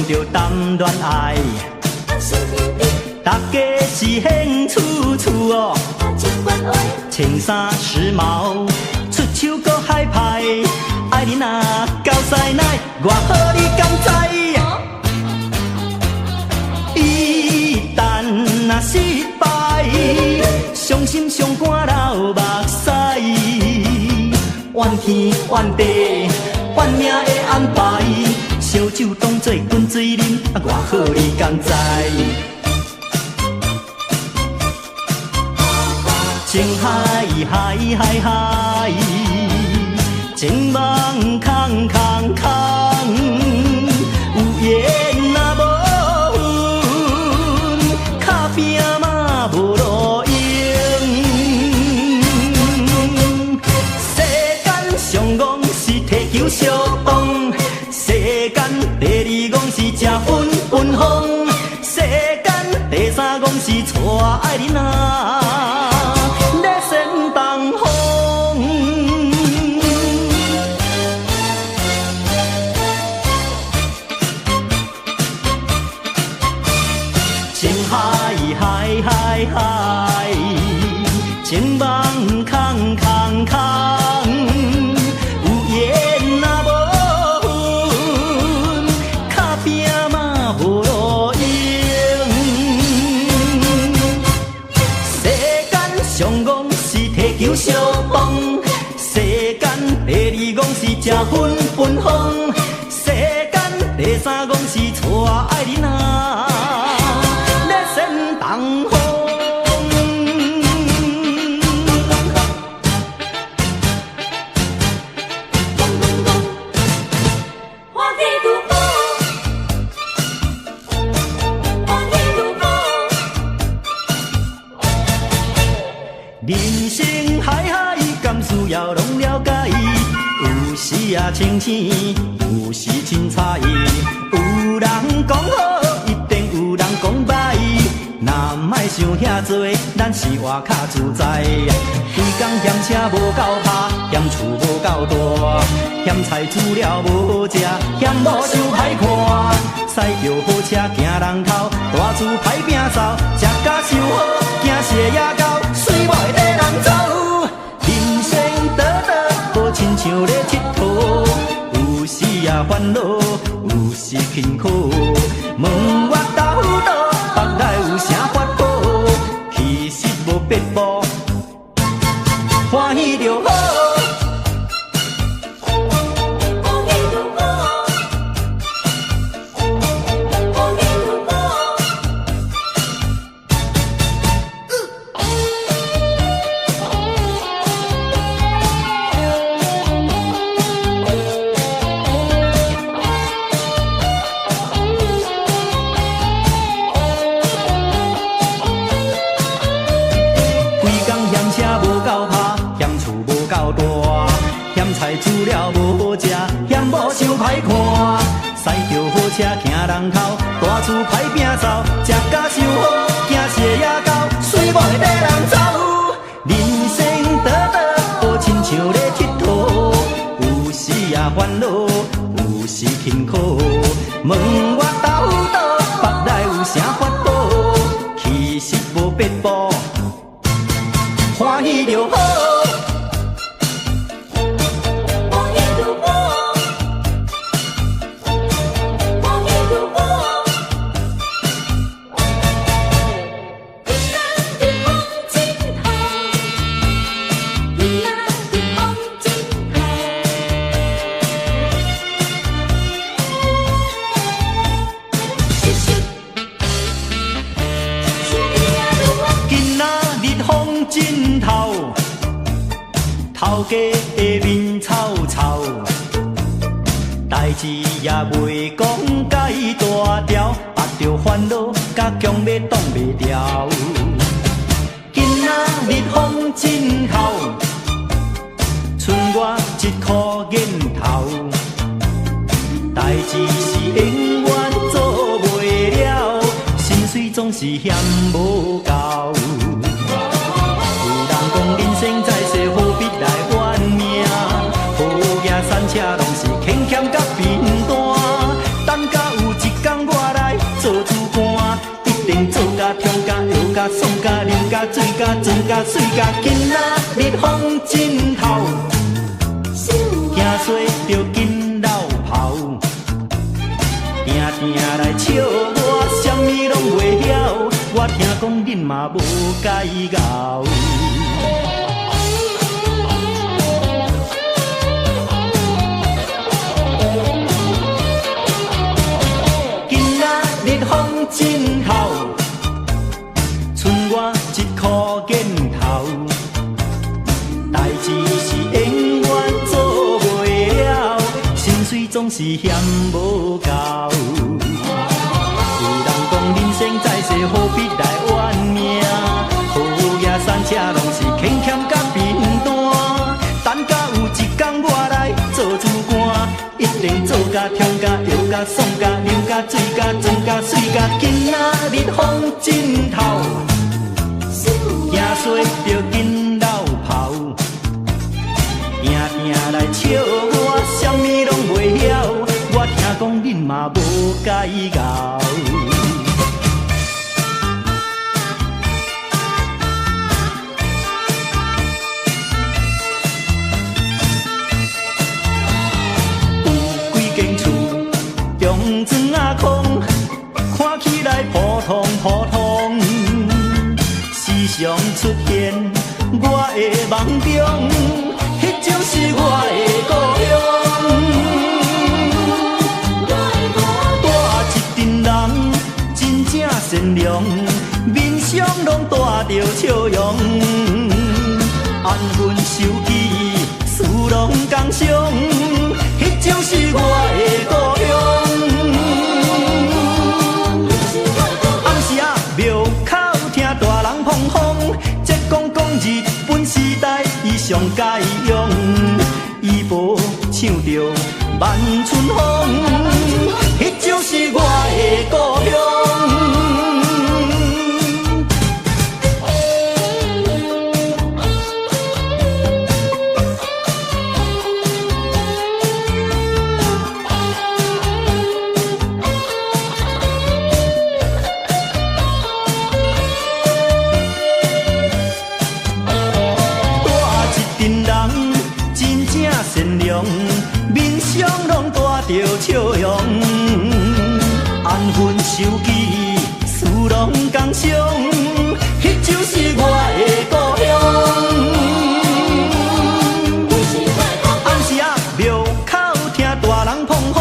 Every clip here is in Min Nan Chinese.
著談戀愛，大家是興趣趣哦，穿衫時髦，出手閣海派，愛恁啊交師奶，偌好你敢知？一旦若失敗，傷心傷肝流目屎，怨天怨地怨命的安排，燒酒當做滾水啉，啊，偌好你敢知？情海海海海，情網空空空，有緣若無份，敲拼嘛無路用。世間上戇是提球相當，世間第二戇是食粉分風，世間第三戇是娶愛人啊。咧煽東風，情海海海海，情網空空空，有緣若無份，敲拼嘛無路用。世間上戇是提球相幫，世間第二戇是食粉分風，世間第三戇是娶愛人啊，咧煽東風。歡喜拄好，歡喜拄好。人生海海，敢需要攏了解？有時啊清醒，有時凊彩。有人講好，一定有人講歹。若莫想遐濟，咱是活較自在。規工嫌車無夠拍，嫌厝無夠大，嫌菜煮了無好食，嫌某傷歹看。駛著好車驚人偷，大厝歹摒掃，食甲傷好，驚踅野狗，媠某會綴人走。人生短短，好親像咧𨑨迌，有時啊煩惱，有時勤苦。問我豆倒，腹內有啥法寶？其實無撇步，歡喜就好。歡喜拄好，歡喜拄好。規工嫌車無夠拍，嫌厝無夠大，嫌菜煮了無好食，嫌某傷歹看。駛著好車驚人偷，大厝歹摒掃，食甲傷好，驚踅野狗，媠某會綴人走。人生短短，好親像咧𨑨迌，有時啊煩惱，有時勤苦。問我豆倒，腹內有啥法寶？其實無撇步，歡喜就好。歡喜拄好，歡喜拄好。今仔日風真透，今仔日風真透。咻咻，咻呀噜啊！今仔日風真透，頭家的面臭臭，代誌也袂講解大條，壓著煩惱甲強欲擋袂牢。今仔日風真透，賰我一箍癮頭，代誌是永遠做袂了，薪水總是嫌無夠。有人講人生在世何必來怨命，好行山車攏是輕欠甲貧惰。等甲有一工甲水甲妝甲媠甲，今仔日風真透，行踅著緊落跑，定定來笑我，啥物攏袂曉。我聽講恁嘛無介𠢕。今仔日風真透，賰我一箍見頭，代誌是永遠做袂了，薪水總是嫌無夠。有人講人生在世何必來怨命，好野山車攏是牽欠甲貧惰。等甲有一工我來做主官，一定做甲痛甲搖甲爽甲涼甲水甲妝甲媠甲，今仔日風真透，行踅著緊落跑，定定來笑我，啥物攏袂曉。我聽講恁嘛無介𠢕。有幾間厝中磚仔空，看起來普通普通，時常出現我的夢中，彼就是我的故鄉。住一陣人真正善良，面上攏帶著笑容，安分守己，事攏共相，彼就是我的故鄉。暗時仔廟口聽大人捧風，這講講日本時代伊上佳用，伊無唱著萬春風，彼就是我的故鄉。住一陣人真正善良，面上攏帶著笑容，安分守己，事攏共相，彼就是我的故鄉。暗時仔廟口聽大人捧風，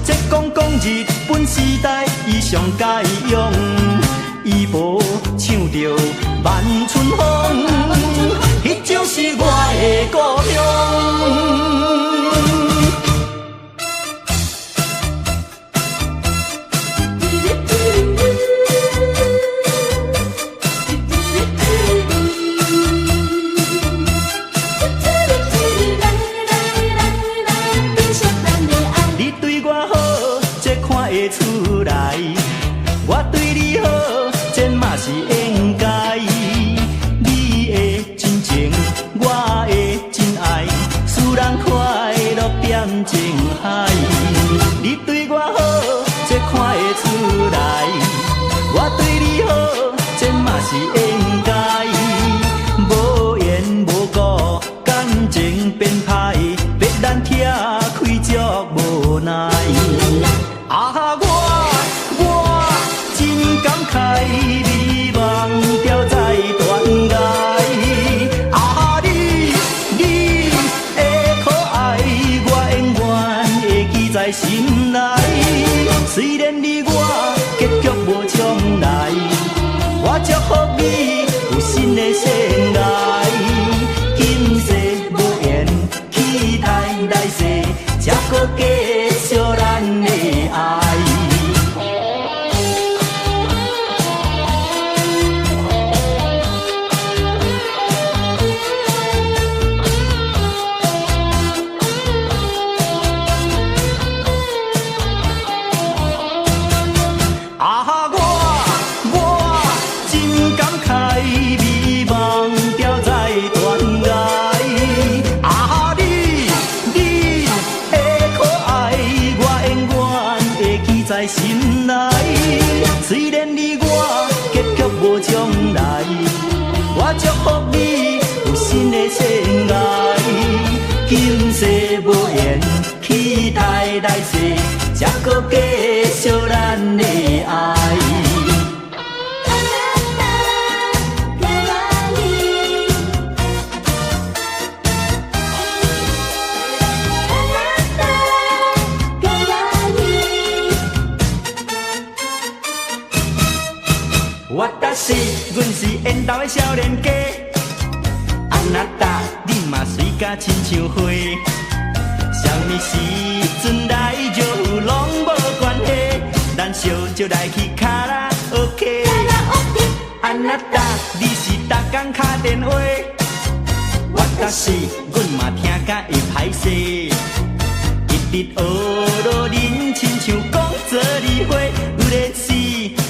這講講日本時代伊上佳用，伊無唱著萬春風，彼就是我的故鄉。你對我好，這看會出來；我對你好，這嘛是應該。你的真情，我的真愛，使人快樂點情海。你對我好，這看會出來；我對你好，這嘛是應該。無緣無故，感情變歹，逼咱拆開足無奈。啊，我真感慨，美夢掉在斷崖。啊，你的可愛，我永遠會記在心內。雖然你我結局無將來，我祝福你有新的生涯。今世無緣，期待來世，才閣繼續咱的愛。啊，我真感慨，美夢掉在斷崖。啊，你的可愛，我祝福你有新的生涯，今世無緣，期待來世，才閣繼續咱的愛。あなた可愛い。あなた可愛い。私，阮是緣投的少年家。あなた，你嘛媠甲親像花。啥物時陣來招攏無關係，咱相招來去卡拉 OK。卡拉 OK。あなた，你是逐工敲電話。私，阮嘛聽甲會歹勢。一直學落恁親像講做離花，有的是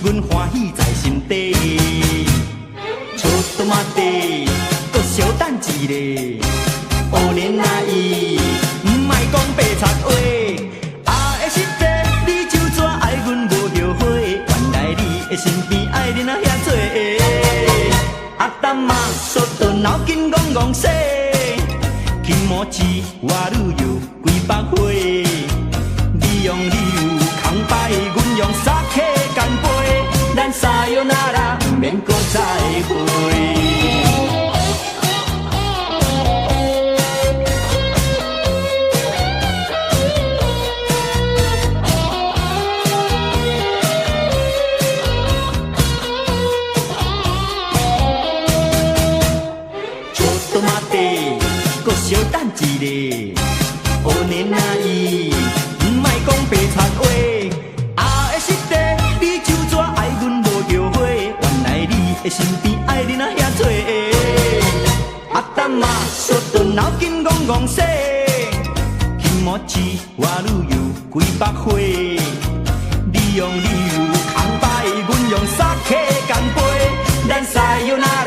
阮歡喜在心底。ちょっと待って，閣小等一下，お願い，毋莫講白賊話。愛的實際，你就怎愛阮無後悔？原來你的身邊愛人啊遐濟。頭縮到腦筋戇戇踅，気持ち悪い幾百回。你用理由空擺，阮用酒乾杯，咱さよなら，毋免閣再會。ちょっと待って，閣小等一下，お願い，毋莫講白賊話。愛的實際，你就怎愛阮無後悔？原來你的身邊愛人啊遐濟。頭縮到腦筋戇戇踅，気持ち悪い幾百回。你用理由空擺，阮用酒乾杯，咱さよなら。